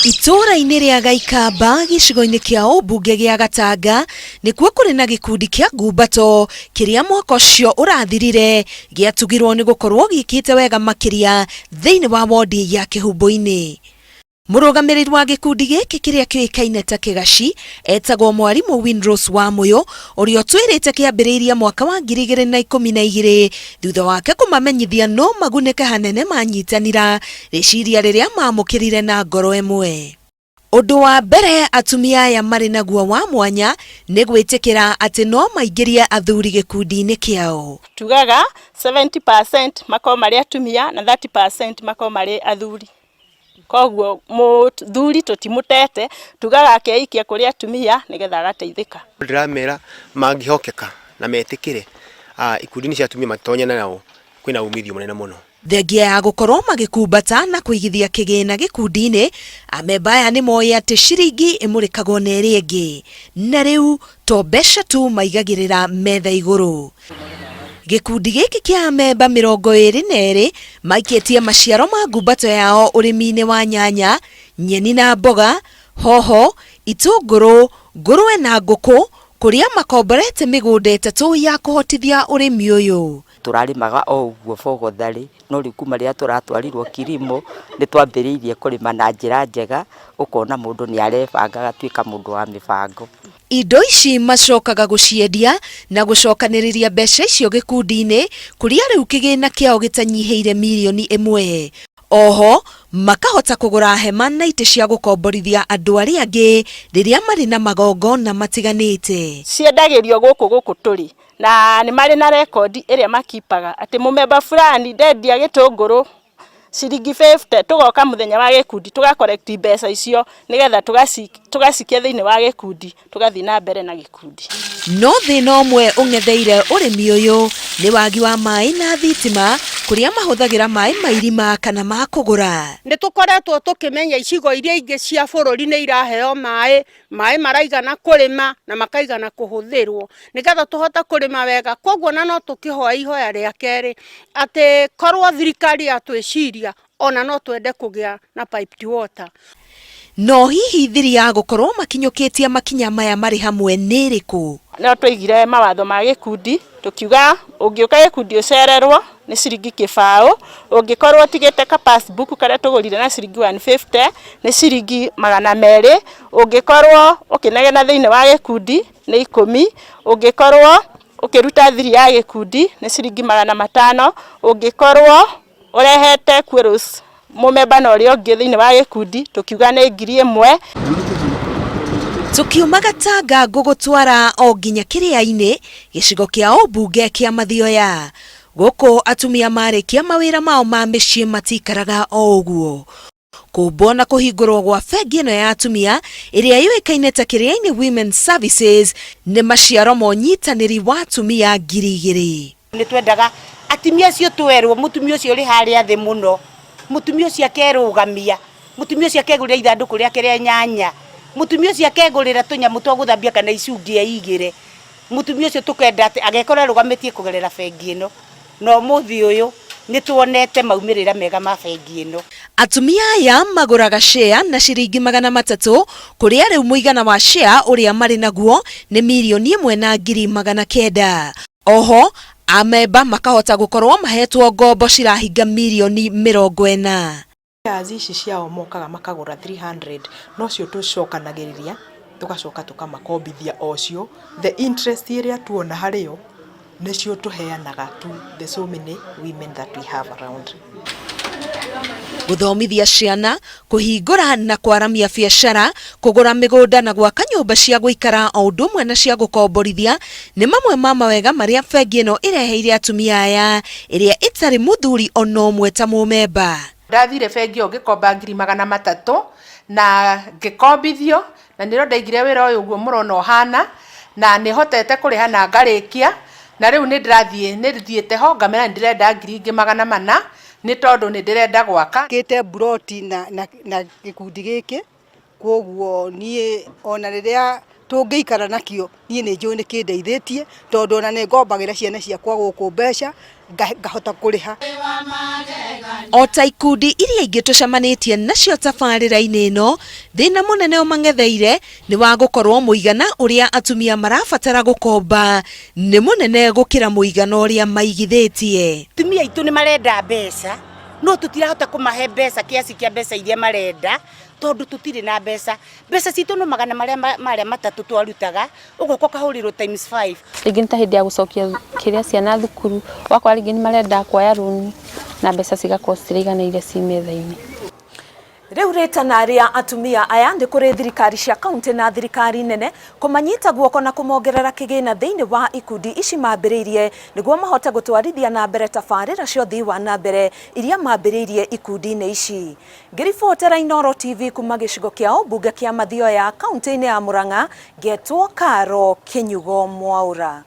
Itũũra-inĩ rĩa Gaikamba gĩcigo-inĩ kĩa ũmbunge gĩa Gatanga nĩkuo kũrĩ na gĩkundi kĩa ngumbato kĩrĩa mwaka ũcio ũrathirire gĩatugirwo nĩ gũkorwo gĩkĩte wega makĩria thĩinĩ wa wondi ya Kĩhumbũ-inĩ. Mũrũgamĩrĩri wa gĩkundi gĩkĩ kĩrĩa kĩũĩkaine ta Kĩgaci etagwo Mwarimũ Winrose Wamũyũ ũrĩa ũtwĩrĩte kĩambĩrĩirie mwaka wa 2012 thutha wake kũmamenyithia no magunĩke hanene manyitanĩra rĩciria rĩrĩa maamũkĩrire na ngoro ĩmwe. Ũndũ wa mbere atumia aya marĩ naguo wa mwanya nĩ gwĩtĩkĩra atĩ no maingĩrie athuri gĩkundi-inĩ kĩao. Tugaga 70% makorwo marĩ atumia na 30% makorwo marĩ athuri. Koguo mũthuri tũtimũtete, tugaga akeikia kũrĩ atumia nĩgetha agateithĩka. Ndĩramera mangĩhokeka na metĩkĩre ikundi-inĩ cia atumia matonyane nao kwĩna umithio mũnene mũno. Thengia ya gũkorwo magĩkumbata na kũigithia kĩgĩna gĩkundi-inĩ, amemba aya nĩ moĩ atĩ ciringi ĩmũrĩkagwo na ĩrĩa ĩngĩ, na rĩu to mbeca tu maigagĩrĩra metha igũrũ. Gĩkundi gĩkĩ kĩa amemba 22 maikĩtie maciaro ma ngumbato yao ũrĩmi-inĩ wa nyanya, nyeni na mboga, hoho, itũngũrũ, ngũrũwe na ngũkũ, kũrĩa makomborete mĩgũnda 3 ya kũhotithia ũrĩmi ũyũ. Tũrarĩmaga o ũguo bogotharĩ, no rĩu kuma rĩrĩa tũratwarirwo kilimo nĩ twambĩrĩirie kũrĩma na njĩra njega, ũkona mũndũ nĩ arebanga agatuĩka mũndũ wa mĩbango. Indo ici macokaga gũciendia na gũcokanĩrĩria mbeca icio gĩkundi-inĩ kũrĩa rĩu kĩgĩna kĩao gĩtanyihĩire mirioni 1. Oho makahota kũgũra hema na itĩ cia gũkomborithia andũ arĩa angĩ rĩrĩa marĩ na magongona matiganĩte. Ciendagĩrio gũkũ gũkũ tũrĩ na nĩ marĩ na rekondi ĩrĩa makipaga atĩ mũmemba fulani ndendia gĩtũngũrũ ciringi 50, tũgoka mũthenya wa gĩkundi tũga collect mbeca icio nĩgetha tũgacikia thĩinĩ wa gĩkundi, tũgathiĩ na mbere na gĩkundi. No thĩna ũmwe ũng'etheire ũrĩmi ũyũ nĩ wagi wa maĩ na thitima, kũrĩa mahũthagĩra maĩ ma irima kana ma kũgũra. Nĩ tũkoretwo tũkĩmenya icigo iria ingĩ cia bũrũri nĩ iraheo maĩ, maĩ maraigana kũrĩma na makaigana kũhũthĩrwo nĩgetha tũhote kũrĩma wega. Koguo na no tũkĩhoe ihoya rĩa kerĩ atĩ korwo thirikari yatwĩciria ona no twende kũgĩa na piped water. No hihi thiri ya gũkorwo makinyũkĩtie makinya maya marĩ hamwe nĩ ĩrĩkũ? No twaigire mawatho ma gĩkundi tũkiuga ũngĩũka gĩkundi ũcererwo nĩ ciringi 0. Ũngĩkorwo ũtigĩte ka passbook karĩa tũgũrire na ciringi 150 nĩ ciringi 200. Ũngĩkorwo ũkĩnegena thĩinĩ wa gĩkundi nĩ 10. Ũngĩkorwo ũkĩruta thiri ya gĩkundi nĩ ciringi 500. Ũngĩkorwo ũrehete quarrels mũmemba na ũrĩa ũngĩ thĩinĩ wa gĩkundi tũkiuga nĩ 1000. Tũkiuma Gatanga ngũgũtwara o nginya Kĩrĩa-inĩ gĩcigo kĩa ũmbunge kĩa Mathioya. Gũkũ atumia marĩkia mawĩra mao ma mĩciĩ matikaraga o ũguo. Kũmbwo na kũhingũrwo gwa bengi ĩno ya atumia ĩrĩa yũĩkaine ta Kĩrĩa-inĩ Women Services nĩ maciaro ma ũnyitanĩri wa atumia 2000. Nĩ twendaga atumia acio twerwo mũtumia ũcio ũrĩ harĩa thĩ mũno, mũtumia ũcio akerũgamia, mũtumia ũcio akegũrĩra ithandũkũ rĩake rĩa nyanya, mũtumia ũcio akegũrĩra tũnyamũ twa gũthambia kana icungi eigĩre, mũtumia ũcio tũkenda atĩ agekora arũgamĩtie kũgerera bengi ĩno. Na ũmũthĩ ũyũ nĩ tuonete maumĩrĩra mega ma bengi ĩno. Atumia aya magũraga share na ciringi 300 kũrĩa rĩu mũigana wa share ũrĩa marĩ naguo nĩ 1,900,000. Oho amemba makahota gũkorwo mahetwo ngombo cirahinga mirioni 40. Shares ici ciao mokaga makagũra 300, nocio tũcokanagĩrĩria tũgacoka tũkamakombithia o cio. The interest ĩrĩa tuona harĩ o nĩcio tũheanaga to the so many women that we have around. Gũthomithia ciana, kũhingũra na kwaramia biacara, kũgũra mĩgũnda na gwaka nyũmba cia gũikara o ũndũ ũmwe na cia gũkomborithia nĩ mamwe ma mawega marĩa bengi ĩno ĩreheire atumia aya ĩrĩa ĩtarĩ mũthuri ona ũmwe ta mũmemba. Ndathire bengi ĩyo ngĩkomba 300,000 na ngĩkombithio, na nĩrĩo ndaigire wĩra ũyũ ũguo mũrona ũhana, na nĩ hotete kũrĩha na ngarĩkia, na rĩu nĩ ndĩrathiĩ nĩ thiĩte ho ngamera nĩ ndĩrenda ngiri ingĩ 400 nĩ tondũ nĩ ndĩrenda gwaka. Ngĩte mburoti na gĩkundi gĩkĩ, koguo niĩ ona rĩrĩa Tũngĩikara nakĩo, niĩ nĩ njũĩ nĩ kĩndeithĩtie, tondũ ona nĩ ngombagira ciana ciakwa gũkũ mbeca, ngahota kũrĩha. O ta ikundi iria ingĩ tũcemanĩtie nacio tabarĩra-inĩ ĩno, thĩna mũnene ũmang'etheire nĩ wa gũkorwo mũigana ũrĩa atumia marabatara gũkomba nĩ mũnene gũkĩra mũigana ũrĩa maigithĩtie. Atumia aitũ nĩ marenda mbeca, no tũtirahota kũmahe mbeca kiasi kĩa mbeca iria marenda, tondũ tũtirĩ na mbeca. Mbeca citũ no magana marĩa matatũ twarutaga, ũgoka ũkahũrĩrwo times 5. Rĩngĩ nĩ ta hĩndĩ ya gũcokia kĩrĩa ciana thukuru, ũgakora rĩngĩ nĩ marenda kuoya rũni na mbeca cigakorwo citiraiganĩire ci metha-inĩ. Rĩu rĩtana rĩa atumia aya nĩ kũrĩ thirikari cia kaunti na thirikari nene kũmanyita guoko na kũmongerera kĩgĩna thĩinĩ wa ikundi ici mambĩrĩirie nĩguo mahote gũtwarithia na mbere tabarĩra cia ũthii wa na mbere iria mambĩrĩirie ikundi-inĩ ici. Ngĩribotera Inooro TV kuma gĩcigo kĩa ũmbunge kĩa Mathioya kaunti-inĩ ya Murang'a, ngetwo Karo Kĩnyugo Mwaũra.